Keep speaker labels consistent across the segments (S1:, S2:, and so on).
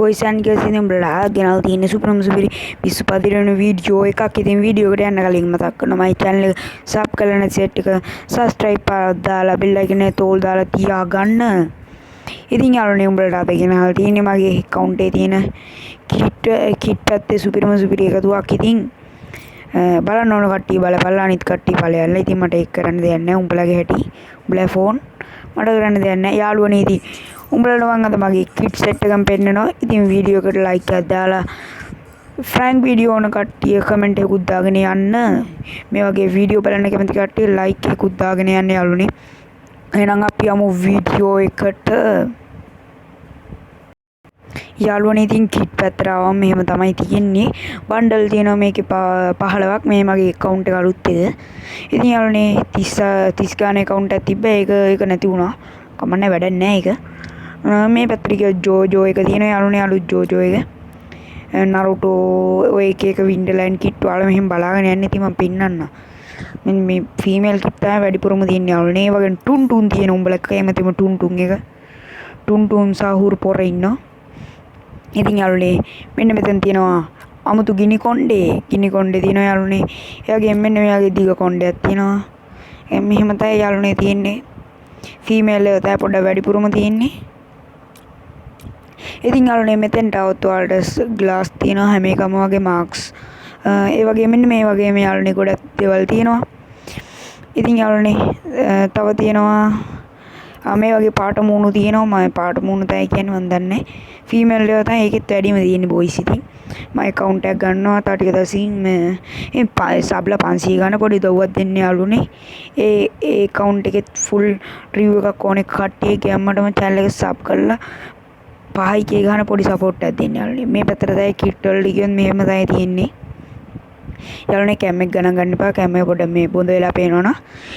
S1: Boys and girls, ඉතින් උඹලා ගෙනල්ලා තියෙන සුපිරිම සුපිරි පිස්සු පදිරන වීඩියෝ එකක්. ඉතින් වීඩියෝ එකට යන්න කලින් මතක් කරනවා මගේ චැනල් එක සබ් කරලා නැති සෙට් එක සබ්ස්ක්‍රයිබ් පාරක් දාලා බෙල් අයිකන් එක තෝල් දාලා තියාගන්න. ඉතින් යාළුවනේ උඹලට අද ගෙනල්ලා තියෙන්නේ මගේ ඇකවුන්ට් එකේ තියෙන කිට් පැත්තේ සුපිරිම සුපිරි එකතුවක්. ඉතින් බලන්න ඕන කට්ටිය බලපල්ලා, අනිත් කට්ටිය ඵලයල්ලා. ඉතින් මට ඒක කරන්න දෙයක් නැහැ. උඹලගේ හැටි, උඹලා ෆෝන් මට කරන්න දෙයක් නැහැ. යාළුවනේ ඉතින් උඹලට මං අද මගේ කිට් සෙට් එකම පෙන්නනවා. ඉතින් වීඩියෝ එකට ලයික් එකක් දාලා ෆ්‍රැන්ක් වීඩියෝ ඕන කට්ටිය කමෙන්ට් එකකුත් දාගෙන යන්න. මේ වගේ වීඩියෝ බලන්න කැමති කට්ටිය ලයික් එකකුත් දාගෙන යන්න යාළුවනේ. එහෙනම් අපි යමු වීඩියෝ එකට. යාළුවනේ ඉතින් කිට් පැත්තට ආවම මෙහෙම තමයි තියෙන්නේ. බන්ඩල් තියෙනවා මේකේ 15ක්. මේ මගේ ඇකවුන්ට් එක අලුත් එක. ඉතින් යාළුවනේ 30 ගානේ ඇකවුන්ට් එකක් තිබ්බා. ඒක නැති වුණා. කමක් නෑ, වැඩක් නෑ ඒක. මේ පැත්තට ගියොත් ජෝජෝ එක තියෙනවා යාළුවනේ, අලුත් ජෝජෝ එක. නරුටෝ ඔය එක එක වින්ඩර්ලෑන්ඩ් කිට් ඔයාලා මෙහෙම බලාගෙන යන්න. ඉතින් මම පෙන්නන්නම්. මෙන්න මේ ෆීමේල් කිට් තමයි වැඩිපුරම තියෙන්නේ යාළුවනේ. ඒ වගේම ටුන් ටුන් තියෙන උඹලා කැමතිම ටුන් ටුන් එක. ටුන් ටුන් සහුරු පොර ඉන්නවා. ඉතින් යාළුවනේ මෙන්න මෙතන තියෙනවා අමුතු ගිනි කොණ්ඩේ. ගිනි කොණ්ඩේ තියෙනවා යාළුවනේ. ඒ වගේම මෙන්න මේ වගේ දිග කොණ්ඩයක් තියෙනවා. මෙහෙම තමයි යාළුවනේ තියෙන්නේ. ෆීමේල් එක තමයි පොඩ්ඩක් වැඩිපුරම තියෙන්නේ. ඉතින් යාළුවනේ මෙතෙන්ට આવොත් ඔයාලට ග්ලාස් තියෙනවා හැම එකම වගේ මාක්ස්. ඒ වගේ මෙන්න මේ වගේ මේ යාළුවනේ ගොඩක් දේවල් තියෙනවා. ඉතින් යාළුවනේ තව තියෙනවා මේ වගේ පාට මූණු තියෙනවා. මම පාට මූණු තමයි කියන්නේ මන් දන්නේ නැහැ. ෆීමේල් ඒවා තමයි ඒකෙත් වැඩිම තියෙන්නේ බොයිස්. ඉතින් මම ඇකවුන්ට් එකක් ගන්නවා තව ටික දවසින් මේ සබ්ලා 500 ගන්න පොඩි උදව්වක් දෙන්න යාළුවනේ. ඒ ඒ ඇකවුන්ට් එකෙත් ෆුල් රිව්යු එකක් ඕනේ කට්ටිය ගැම්මටම චැනල් එක සබ් කරලා 5 කේ ගහන පොඩි සපෝට් එකක් දෙන්න යාළුවනේ. මේ පැත්තට තමයි කිට් වලට ගියොත් මෙහෙම තමයි තියෙන්නේ. යාළුවනේ කැම් එක ගණන් ගන්න එපා. කැම් එක පොඩ්ඩක් මේ බොඳ වෙලා පේනවනම්.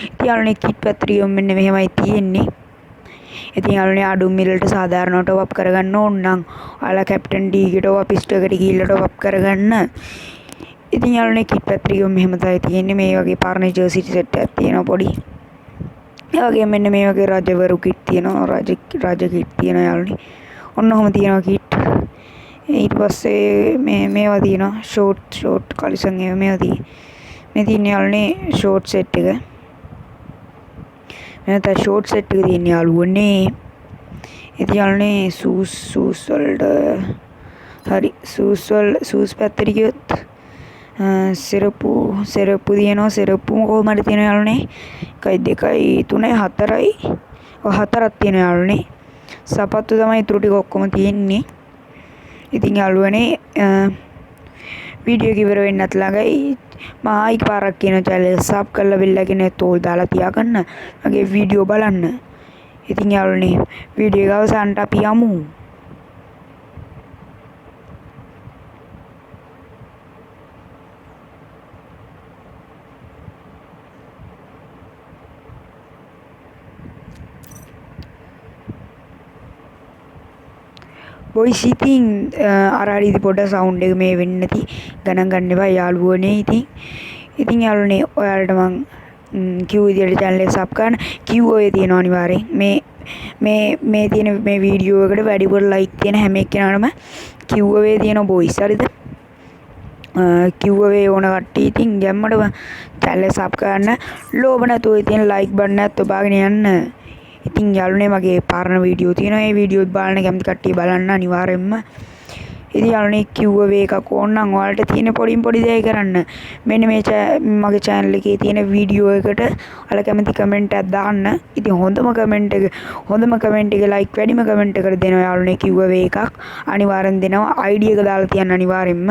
S1: ඉතින් යාළුවනේ කිට් පැත්තට ගියොත් මෙන්න මෙහෙමයි තියෙන්නේ. ඉතින් යාළුවනේ අඩු මිලට සාධාරණව ටොප් අප් කරගන්න ඕන නම් ඔයාලා කැප්ටන් ඩී ගේ ටොප් අප් ස්ටෝර් එකට ගිහිල්ලා ටොප් අප් කරගන්න. ඉතින් යාළුවනේ කිට් පැත්තට ගියොත් මෙහෙම තමයි තියෙන්නේ. මේ වගේ පරණ ජර්සි සෙට් එකක් තියෙනවා පොඩි. ඒ වගේම මෙන්න මේ වගේ රජවරු කිට් තියෙනවා. රජ කිට් තියෙනවා යාළුවනේ. ඔන්න ඔහොම තියෙනවා කිට්. ඊට පස්සේ මේ මේවා තියෙනවා ෂෝට් කලිසම් ඒවා මේවා තියෙන්නේ. මේ තියෙන්නේ යාළුවනේ ෂෝට් සෙට් එක. මේ තමයි ෂෝට් සෙට් එක තියෙන්නේ යාළුවනේ. ඉතින් යාළුවනේ සූස් වලට හරි සූස් පැත්තට ගියොත් සෙරප්පු තියෙනවා. සෙරප්පු කොහොම හරි තියෙනවා යාළුවනේ. 1 2 3 4යි ඔව් 4ක් තියෙනවා යාළුවනේ. සපත්තු තමයි ඉතුරු ටික ඔක්කොම තියෙන්නේ. ඉතින් යාළුවනේ වීඩියෝ එක ඉවර වෙන්නත් ළඟයි. මම ආයි පාරක් කියන චැනල් එක සබ් කරලා බෙල් අයිකන් එක තෝල් දාලා තියාගන්න. මගේ වීඩියෝ බලන්න. ඉතින් යාළුවනේ වීඩියෝ එක අවසානට අපි යමු. බොයිස් ඉතින් අර හරි ඉතින් පොඩ්ඩක් සවුන්ඩ් එක මේ වෙන්නේ නැති ගණන් ගන්න එපා යාළුවනේ. ඉතින් යාළුවනේ ඔයාලට මං කිව්ව විදියට චැනල් එක සබ් කරන්න. කිව්ව ඔය තියෙනවා අනිවාර්යෙන්. මේ මේ මේ තියෙන මේ වීඩියෝ එකට වැඩිපුර ලයික් තියෙන හැම එක්කෙනාටම කිව්ව ඔය තියෙනවා බොයිස්. හරිද? කිව්ව ඔය ඕන කට්ටිය ඉතින් ගැම්මටම චැනල් එක සබ් කරන්න. ලෝභ නැතුව ඔය තියෙන ලයික් බටන් එකත් ඔබාගෙන යන්න. ඉතින් යාළුවනේ මගේ පරණ වීඩියෝ තියෙනවා. ඒ වීඩියෝත් බලන්න කැමති කට්ටිය බලන්න අනිවාර්යෙන්ම. ඉතින් යාළුවනේ කිව්ව වේ එකක් ඕන නම් ඔයාලට තියෙන පොඩින් පොඩි දේ කරන්න. මෙන්න මේ මගේ චැනල් එකේ තියෙන වීඩියෝ එකට ඔයාලා කැමති කමෙන්ට් එකක් දාන්න. ඉතින් හොඳම කමෙන්ට් එක ලයික් වැඩිම කමෙන්ට් එකට දෙනවා යාළුවනේ කිව්ව වේ එකක් අනිවාර්යෙන් දෙනවා. ID එක දාලා තියන්න අනිවාර්යෙන්ම.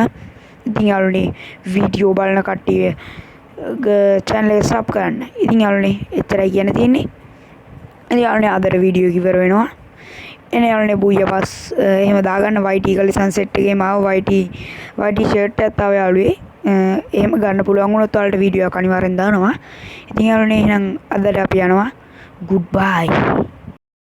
S1: ඉතින් යාළුවනේ වීඩියෝ බලන කට්ටිය චැනල් එක සබ් කරන්න. ඉතින් යාළුවනේ එච්චරයි කියන්න තියෙන්නේ. ඉතින් යාළුවනේ අදට වීඩියෝ එක ඉවර වෙනවා. එන යාළුවනේ බුයිය පස් එහෙම දාගන්න YT කලිසම් සෙට් එකේම ආව YT shirt එකත් ආව යාළුවේ. එහෙම ගන්න පුළුවන් වුණොත් ඔයාලට වීඩියෝ එකක් අනිවාර්යෙන් දානවා. ඉතින් යාළුවනේ එහෙනම් අදට අපි යනවා. Goodbye.